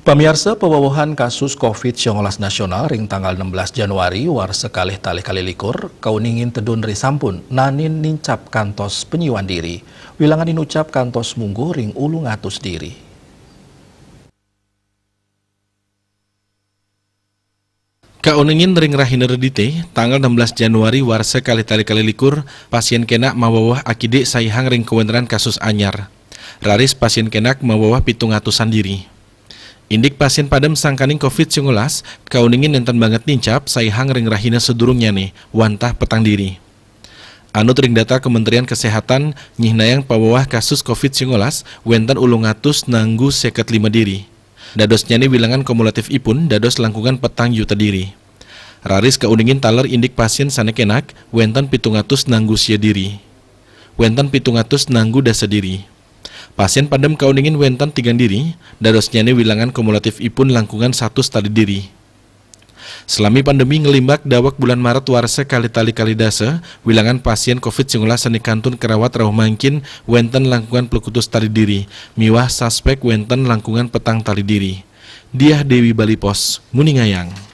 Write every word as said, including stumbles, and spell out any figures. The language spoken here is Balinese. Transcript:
Pamiarsa, pawawahan kasus covid sembilan belas nasional ring tanggal enam belas Januari warsa kalih tali kali likur kauningin tedun ri sampun nanin nincap kantos penyiwan diri. Wilangan inucap kantos mungguh ring ulung atus diri. Kauningin ring rahina Redite, tanggal enam belas Januari warsa kalih tali kali likur, pasien kenak mawawah akidik saihang ring kawentenan kasus anyar. Raris pasien kenak mawawah pitung atusan diri. Indik pasien padem sangkaning covid sembilan belas, kauningin nenten banget nincap saihang ring rahina sadurungnyane, wantah petang diri. Anut ring data Kementerian Kesehatan, nyihnayang pawawah kasus covid sembilan belas wenten ulung atus nanggu seket lima diri. Dadosnyane wilangan kumulatifipun dados langkungan petang yuta diri. Raris kauningin taler indik pasien sane kenak wenten pitung atus nanggu sia diri. Wenten pitung atus nanggu dasa diri. Pasien padem kauningin wenten tigang diri, dadosnyane wilangan kumulatifipun langkungan satus tali diri. Salami pandemi nglimbak daweg bulan Maret warsa kalih tali kali dasa, wilangan pasien covid sembilan belas sane kantun karawat rauh mangkin wenten langkungan plekutus tali diri, miwah suspek wenten langkungan petang tali diri. Diah Dewi Bali Pos, nguningayang.